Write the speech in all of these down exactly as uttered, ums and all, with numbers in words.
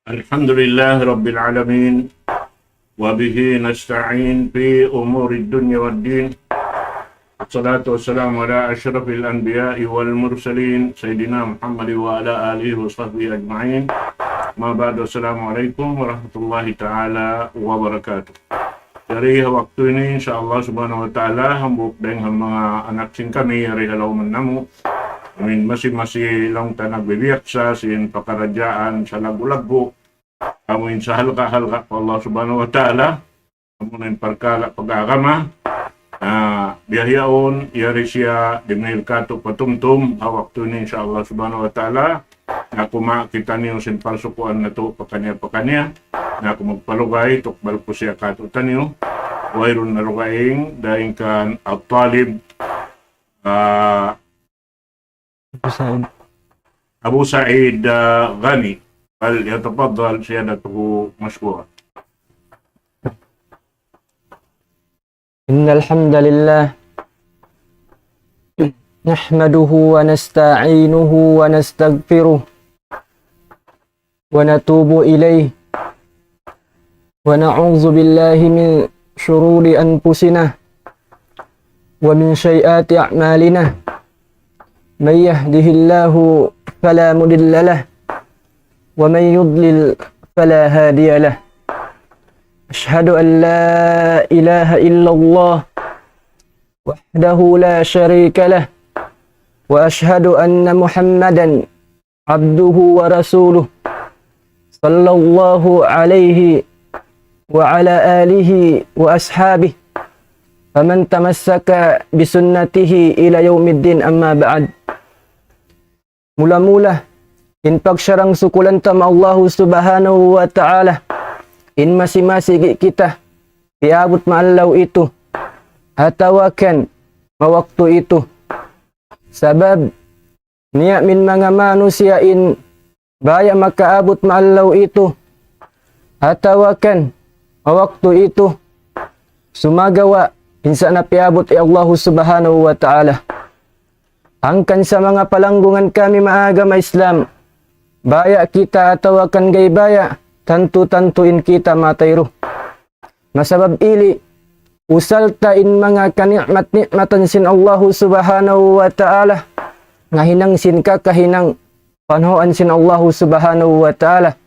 الحمد لله رب العالمين، وبه نستعين في أمور الدنيا والدين. الصلاة والسلام على أشرف الأنبياء والمرسلين، سيدنا محمد وعلى آله وصحبه أجمعين. ما بعد، السلام عليكم ورحمة الله تعالى وبركاته. Jari ha waktu ini, insya Allah subhanahu wa ta'ala, hambuuk dayn ha manga anak sin kami, yari ha lawm namu'. Amin, masi-masi laung ta nagbibiyaksa sin pakaradjaan sa laggu'-laggu'. Amin, sa halga'-halga' pa Allah subhanahu wa ta'ala. Amu na in parkala' pag-agama. Ah, biya' yaun, yari siya dimihil katu' patumtum, ha waktu ini, insya Allah subhanahu wa ta'ala. Na aku ma kitaniyu sin parsukuan natu' pakaniya-pakaniya. Na aku magpalugay, tukbal ku siya katu'taniyu. Wayruun na dugaing, dayn kan At-Talib, ah, Abu Sa'id. Abu Sa'id, ah, Ghani. فليتفضل سيادته مشكورا. إن الحمد لله نحمده ونستعينه ونستغفره ونتوب إليه ونعوذ بالله من شرور أنفسنا ومن سيئات أعمالنا. من يهده الله فلا مضل له ومن يضلل فلا هادي له. أشهد أن لا إله إلا الله وحده لا شريك له وأشهد أن محمدا عبده ورسوله صلى الله عليه وعلى آله وأصحابه ومن تمسك بسنته إلى يوم الدين، أما بعد. Mula-mula, in pagsarang-sukulan ta ma Allahu subhanahu wa ta'ala, in masi-masi kita, piyabut ma adlaw itu, atawa kan ma waktu itu. Sabab, niya' min manga manusiya' in baya' makaabut ma adlaw itu, atawa kan ma waktu itu, sumagawa' in sa' na piyabut hi Allahu subhanahu wa ta'ala. Hangkan sa manga palanggungan kami maagama Islam, baya' kita atawa kan gay baya', tantu-tantu in kita matay ru. Masabab ili', usal ta in manga kani'mat-ni'matan sin Allahu subhanahu wa ta'ala, ngahinang sin kakahinang panuhuan sin Allahu subhanahu wa ta'ala,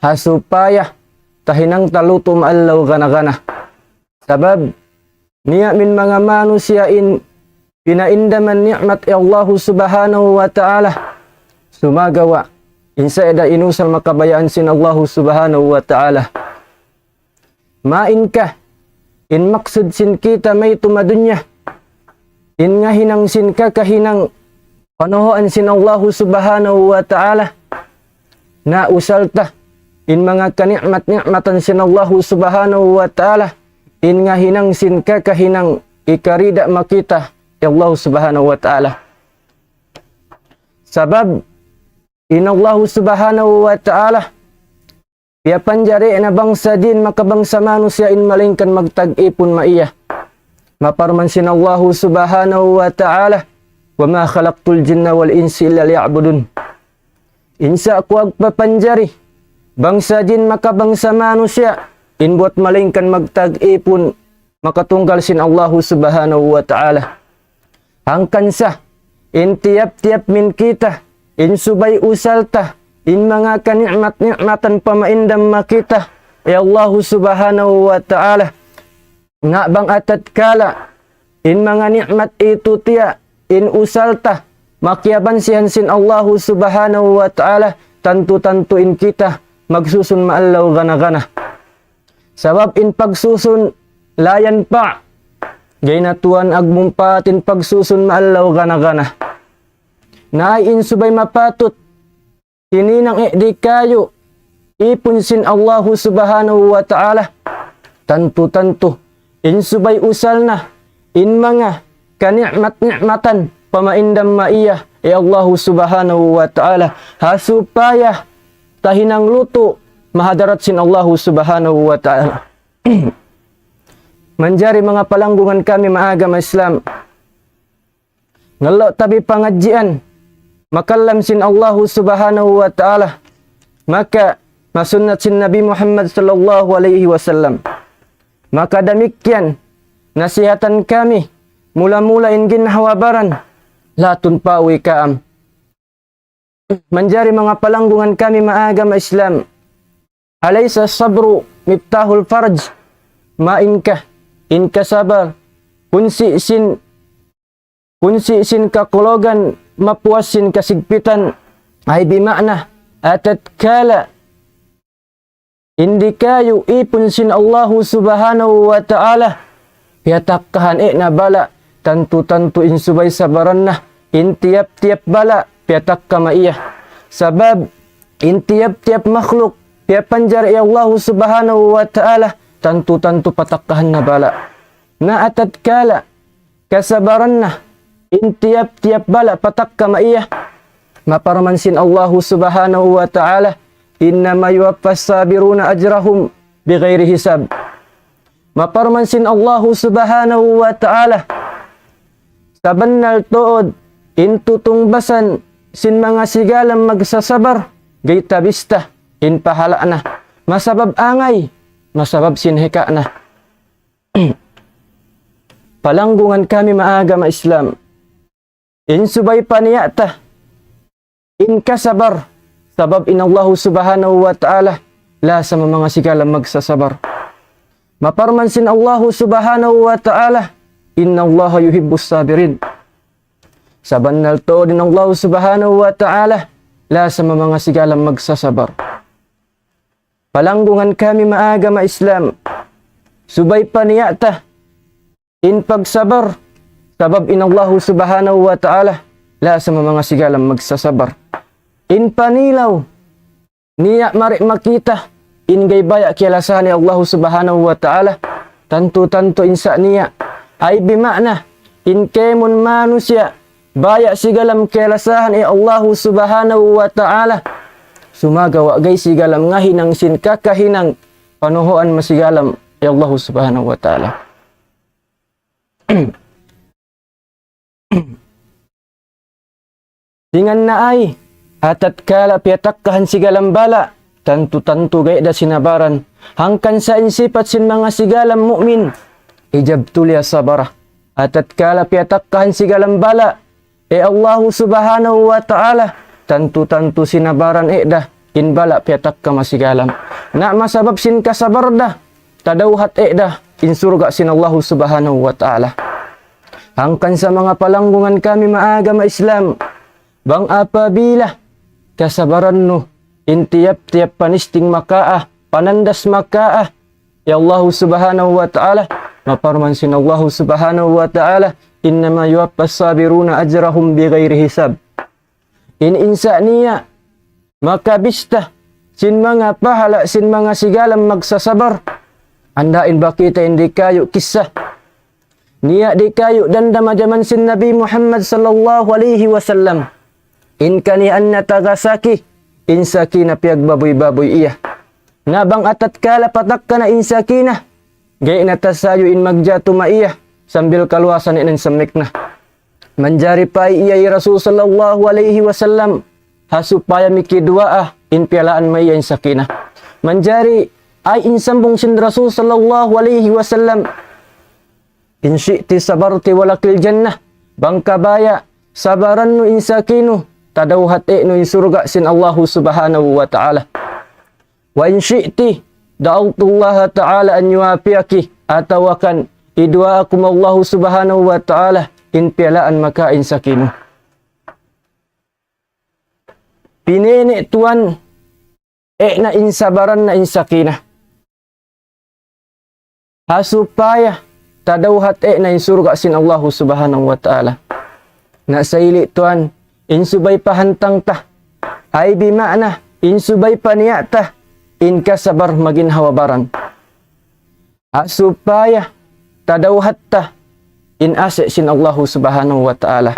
ha supaya tahinang ta lutu' ma adlaw gana-gana. Sabab, niya' min manga manusiya' in pinaindaman ni'mat hi Allahu subhanahu wa ta'ala, sumagawa', in sa' da inusal makabayaan sin Allahu subhanahu wa ta'ala. Main ka, in maksud sin kita maytu' madunya, in ngahinang sin kakahinang panuhuan sin Allahu subhanahu wa ta'ala, na usal ta, in manga kani'mat-ni'matan sin Allahu subhanahu wa ta'ala, in ngahinang sin kakahinang ikarida ma kita hi Allahu subhanahu wa ta'ala. Sabab, in Allahu subhanahu wa ta'ala, piyapanjari na bangsa jin maka bangsa manusiya' in malaingkan magtag-ipun ma iya. Maparman sin Allahu subhanahu wa ta'ala, وما خلقت الجن والإنس إلا ليعبدون. In sa' aku agpapanjari bangsa jin maka bangsa manusiya' in buwat malaingkan magtag-ipun makatunggal sin Allahu subhanahu wa ta'ala. Hangkan sa, in tiyap-tiyap min kita, in subay usal ta, in manga kani'mat-ni'matan pamaindam ma kita hi Allahu subhanahu wa ta'ala. Na bang atatkala, in manga ni'mat itu tiya', in usal ta, makiyabansihan sin Allahu subhanahu wa ta'ala, tantu-tantu in kita, magsusun ma adlaw gana-gana. Sabab in pagsusun, la yanfa'. Gay na tuwan agmumpaat in pagsusun ma adlaw gana-gana. Na in subay mapatut, hininang di' kayu', ipun sin Allahu subhanahu wa ta'ala. Tantu-tantu, in subay usal na, in manga kani'mat-ni'matan, pamaindam ma iya, hi Allahu subhanahu wa ta'ala. Ha supaya, tahinang lutu', mahadarat sin Allahu subhanahu wa ta'ala. Manjari manga palanggungan kami maagama Islam. Ngallo' tabi pangadjian, makallam sin Allahu subhanahu wa ta'ala. Maka, masunnat sin Nabi Muhammad sallallahu alayhi wasallam. Maka damikkiyan, nasihatan kami, mula-mula in ginhawa-baran, latun pa uwi' kaam. Manjari manga palanggungan kami maagama Islam. أليس الصبر مفتاح الفرج؟ Main ka, in kasabar, kunsi' sin, kunsi' sin kakulugan, mapuas sin kasigpitan. Ay bima'na, atatkala in di' kayu ipun sin Allahu Subhanahu wa Ta'ala, piyatakkahan e' na bala', tantu-tantu in subay sabaran na, in tiyap-tiyap bala', piyatakka ma iya. Sabab, in tiyap-tiyap makhluk, piyapanjari Allahu Subhanahu wa Ta'ala, tantu-tantu patakkahan na bala'. Na atatkala, kasabaran na, in tiyap-tiyap bala' patakka ma iya. Maparman sin Allahu Subhanahu wa Ta'ala, إنما يوفى الصابرون أجرهم بغير حساب. Maparman sin Allahu Subhanahu wa Ta'ala, sabannal tuud in tutungbasan sin manga sigalang magsasabar, ga'i tabista in pahala' na. Masabab angay, masabab sin hika' na. Palanggungan kami maagama Islam. In subay pa niya' ta in kasabar, sabab in Allahu Subhanahu wa Ta'ala lasa ma manga sigalang magsasabar. Maparman sin Allahu Subhanahu wa Ta'ala, إن الله يحب الصابرين. Sabannal tuud in Allahu Subhanahu wa Ta'ala lasa ma manga sigalang magsasabar. Palanggungan kami maagama Islam. Subay pa niya' ta in pagsabar, sabab in Allahu Subhanahu wa Ta'ala lasa ma manga sigalang magsasabar. In panilaw, niya' mari makita', in ga'i baya' kiyalasahan hi Allahu Subhanahu wa Ta'ala, tantu-tantu in sa' niya'. Ay bima'na, in kēmon manusiya', baya' sigalang kiyalasahan hi Allahu Subhanahu wa Ta'ala. Sumagawa' ga'i sigalang ngahinang sin kakahinang panuhuan masigalang hi Allahu Subhanahu wa Ta'ala. Singan na ay, atatkala piyatakkahan sigalang bala', tantu-tantu ga'i da sinabaran. Hangkan sa in sipat sin manga sigalang mu'min, إذا ابتلي صبر. Atatkala piyatakkahan sigalang bala', hi Allahu Subhanahu wa Ta'ala, tantu-tantu sinabaran e' da in bala' piyatakka masigalang. Na masabab sin kasabar da, tadawhat e' da in surga' sin Allahu Subhanahu wa Ta'ala. Hangkan sa manga palanggungan kami maagama Islam, bang apabila kasabaran nu in tiyap-tiyap panisting makaa, panandas makaa, hi Allahu Subhanahu wa Ta'ala, maparman sin Allahu Subhanahu wa Ta'ala, إنما يوفى الصابرون أجرهم بغير حساب. In insa' niya' makabista sin manga pahala' sin manga sigalang magsasabar. Anda in bakita in di' kayu kissa. Niya' di' kayu dandam ha jaman sin Nabi Muhammad sallallahu alayhi wasallam. In kaniya' Nagasaki, in sakina piyagbabuy-babuy iya. Na bang atatkala patakka na in sakina, ga'i na tasayu in magjatu ma iya, sambil kaluwasan in sammik na. Manjari pa iya hi Rasul sallallahu alayhi wasallam, ha supaya mikiduwaa in piyalaan ma iya in sakina. Manjari ay in sambung sin Rasul sallallahu alayhi wasallam, إن شئت صبرت ولك الجنة. Bang kabaya', sabaran nu in sakinu, tadawhat e' nu in surga' sin Allahu Subhanahu wa Ta'ala. وإن شئت دعوت الله تعالى أن يوافقك, atawa kan iduwaa ku ma Allahu Subhanahu wa Ta'ala in piyalaan maka in sakinu. Pinene' tuwan, e' na in sabaran na in sakina. Ha supaya tadawhat e' na in surga' sin Allahu Subhanahu wa Ta'ala. Na sa ili' tuwan, in subay pahantang ta. Ay bima'na, in subay paniya' ta, in kasabar maginhawa-baran. Ha supaya tadawhat ta in ase' sin Allahu Subhanahu wa Ta'ala.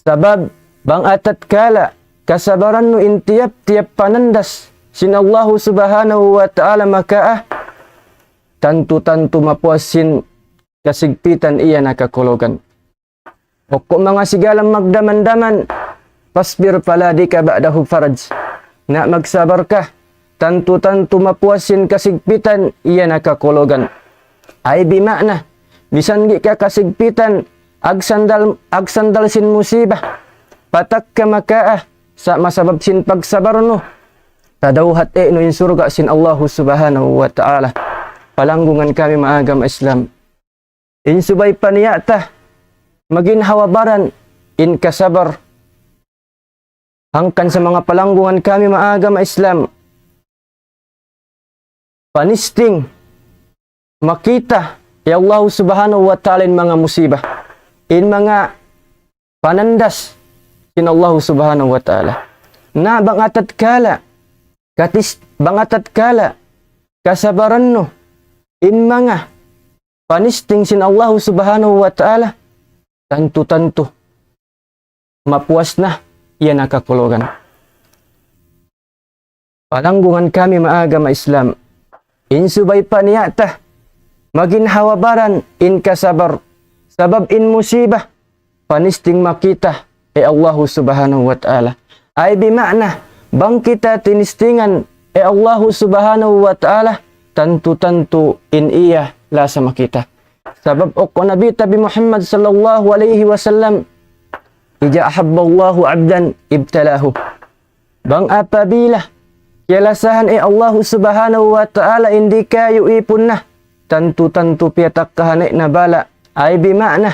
Sabab, bang atatkala kasabaran nu in tiyap-tiyap panandas sin Allahu Subhanahu wa Ta'ala makaa, tantu-tantu mapuas sin kasigpitan iya na kakulugan. Pokok manga sigalang magdaman-daman, فاصبر فلا ضيق بعده فرج. Na magsabar ka, tantu-tantu mapuas sin kasigpitan, iya na kakulugan. Ay bima'na, misan di' ka kasigpitan, agsandal, agsandal sin musiba, patak ka makawa', sa' masabab sin pagsabar nu, tadawhat nu in surga' sin Allahu Subhanahu wa Ta'ala. Palanggungan kami maagama Islam. In subay pa niya ta, maginhawa-baran in kasabar. Hangkan sa manga palanggungan kami maagama Islam. Panisting, makita, ya Allah Subhanahu wa Ta'ala in manga musiba. In manga panandas sin Allah Subhanahu wa Ta'ala. Na bang atatkala, katis, bang atatkala, kasabaran nu, in manga panisting sin Allah Subhanahu wa Ta'ala, tantu-tantu, mapuas na, iya na kakulugan. Palanggungan kami maagama Islam. In subay pa niya ta, maginhawa-baran in kasabar. Sabab in musiba, panisting makita, e Allahu Subhanahu wa Ta'ala. Ay bima'na, bang kita tinistingan, e Allahu Subhanahu wa Ta'ala, tantu-tantu in iya lasa makita. Sabab uku Nabi tabi Muhammad sallallahu alayhi wasallam, إذا أحب الله عبدا ابتلاه. Bang apabila kiyalasahan e Allahu Subhanahu wa Ta'ala in di kayu ipun na, tantu-tantu piyatakkahan na bala', ay bima'na,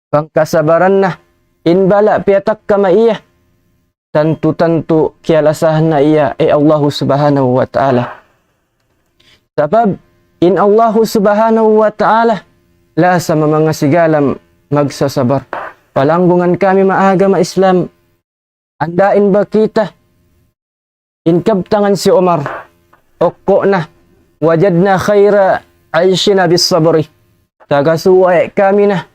bang kasabaran na, in bala' piyatakka ma iya, tantu-tantu kiyalasahan na iya e Allahu Subhanahu wa Ta'ala. Sabab in Allahu Subhanahu wa Ta'ala lasa ma manga sigalam magsasabar. Palanggungan kami maagama Islam. Andain ba kita in kabtangan si Umar, uku' na, وجدنا خير عيشنا بالصبر. Tagasuwa' kami na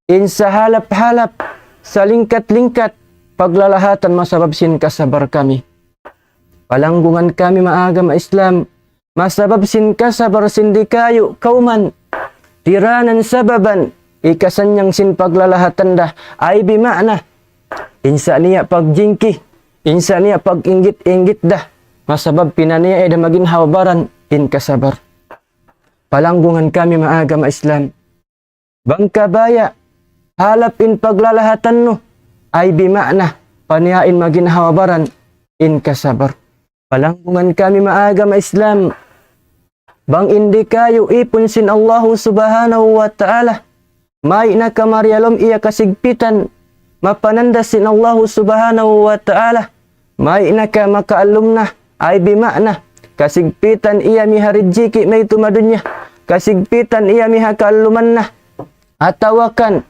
in sahalap-halap, salingkat-lingkat paglalahatan masabab sin kasabar kami. Palanggungan kami maagama Islam, masabab sin kasabar sin di kayu kawman, tiranan sababan, hikasanyang sin paglalahatan da, ay bima'na, in sa niya pagjingki, in sa niya pag-inggit-inggit da, masabab piyaniya da maginhawa-baran in kasabar. Palanggungan kami maagama Islam. Bang kabaya', halap in paglalahatan nu, ay bima'na, paniya in maginhawa-baran in kasabar. Palanggungan kami maagama Islam. Bang in di kayu ipun sin Allahu Subhanahu wa Ta'ala, mayan na ka mariyalum iya kasigpitan, mapanandas sin Allahu Subhanahu wa Ta'ala, mayan na ka makaallum na, ay bima'na, kasigpitan iya miha rijiki' maytu' madunya, kasigpitan iya miha kaalluman na, atawa kan,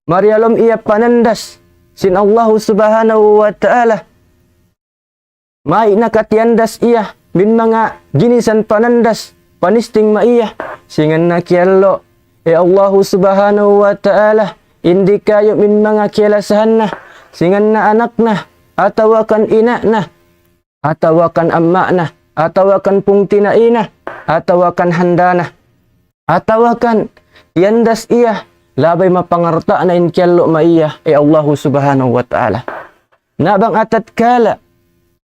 mariyalum iya panandas sin Allahu Subhanahu wa Ta'ala, mayan na ka tiyandas iya, min manga ginisan panandas, panisting ma iya, singan na kiyallu', e Allahu Subhanahu wa Ta'ala, in di kayu min manga kiyalasahan na, singan na anak na, atawa kan ina' na, atawa kan ama' na, atawa kan pungtina'i na, atawa kan handa na, atawa kan tiyandas iya, labay mapangarta' na in kiyallu' ma iya, e Allahu Subhanahu wa Ta'ala. Na bang atatkala,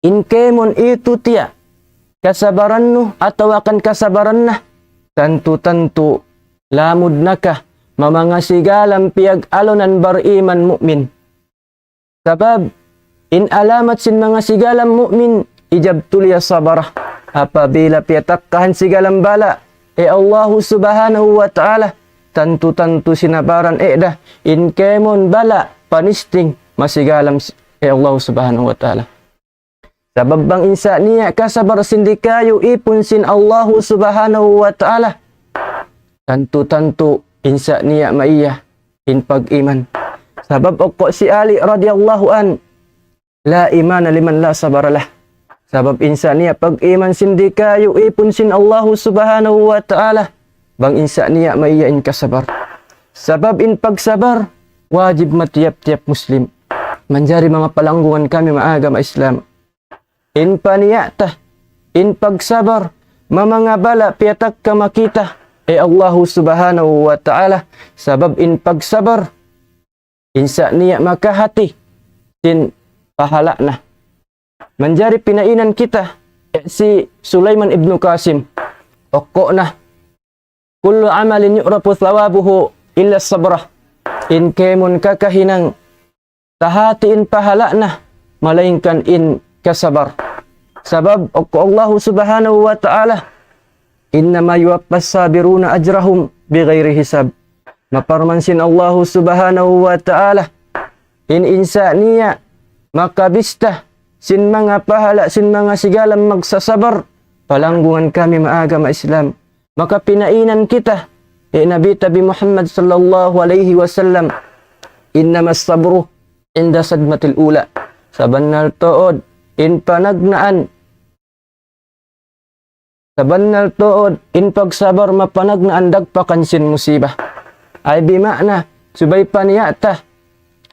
in kaymun itu tiya', kasabaran nu atawa kan kasabaran na, tantu-tantu, lamud na ka, mamanga sigalam piyag-alunan bariman mu'min. Sabab, in alamat sin manga sigalam mu'min, إذا ابتلي صبر. Apabila piyatakkahan sigalam bala', e Allahu Subhanahu wa Ta'ala, tantu-tantu sinabaran e da, in kaymun bala', panisting, masigalam si, e Allahu Subhanahu wa Ta'ala. Sabab bang in sa niya kasabar sin di kayu ipun sin Allahu Subhanahu wa Ta'ala, tantu-tantu in sa niya maiya in pag-iman. Sabab uku' si Ali radiyallahu an, لا إيمان لمن لا صبر له. Sabab in sa niya pag-iman sin di kayu ipun sin Allahu Subhanahu wa Ta'ala, bang in sa niya maiya in kasabar. Sabab in pagsabar, wajib ma tiyap-tiyap Muslim. Manjari manga palanggungan kami maagama Islam. In paniya' ta, in pagsabar, mamanga bala' piyatakka ma kita, e Allahu Subhanahu wa Ta'ala, sabab in pagsabar, in sa niya makahati sin pahala' na. Manjari pinainan kita, hi Sulaiman ibn Qasim. Oko na, كل عمل يعرف ثوابه إلا الصبر. In kaymu kakahinang tahati in pahala' na, malaingkan in kasabar. Sabab, oko Allah subhanahu wa ta'ala, إنما يوفى الصابرون أجرهم بغير حساب. Maparman sin Allah subhanahu wa ta'ala, in insa niya makabista sin manga pahala' sin manga sigalang magsasabar, palanggungan kami maagama Islam. Maka pina'inan kita, hi Nabi tabi Muhammad sallallahu alayhi wasallam, إنما الصبر عند الصدمة الأولى. Sabannal tuud, in panagnaan, sabannal tuud, in pagsabar mapanagnaan dagpakan sin musiba. Ay bima'na, subay pa niya ta,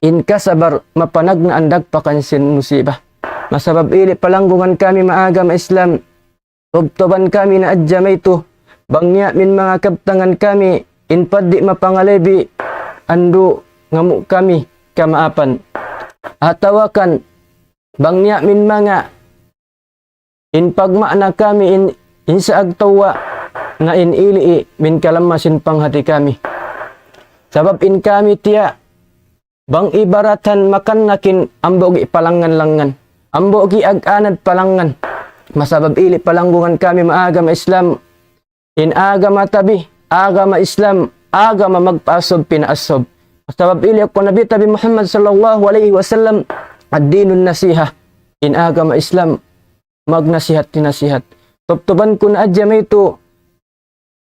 in kasabar mapanagnaan dagpakan sin musiba. Masabab ili palanggungan kami maagama Islam, tubtuban kami na adja maytu, bang niya min manga kabtangan kami, in paddi mapangalebi, andu' ngamu' kami kamaapan. Atawa kan, bang niya min manga, in pagma'na kami in, in saag tawwa, na in ili min kalamma sin panghati kami. Sabab in kami tiya, bang ibaratan makan nakin ambo gi palangan-langan. Ambo gi ag-anad palangan. Masabab ili palanggungan kami maagama Islam. In agama tabi, agama Islam, agama magpaasub pinaasub. Sabab ili aku Nabi tabi Muhammad sallallahu alayhi wasallam, الدين النصيحة. In agama Islam, magnasihat tinasihat. Tubtuban ku na adja maytu,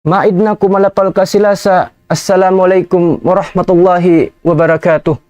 maid na ku malapal kasilasa. Assalamu alaykum warahmatullahi wabarakatuh.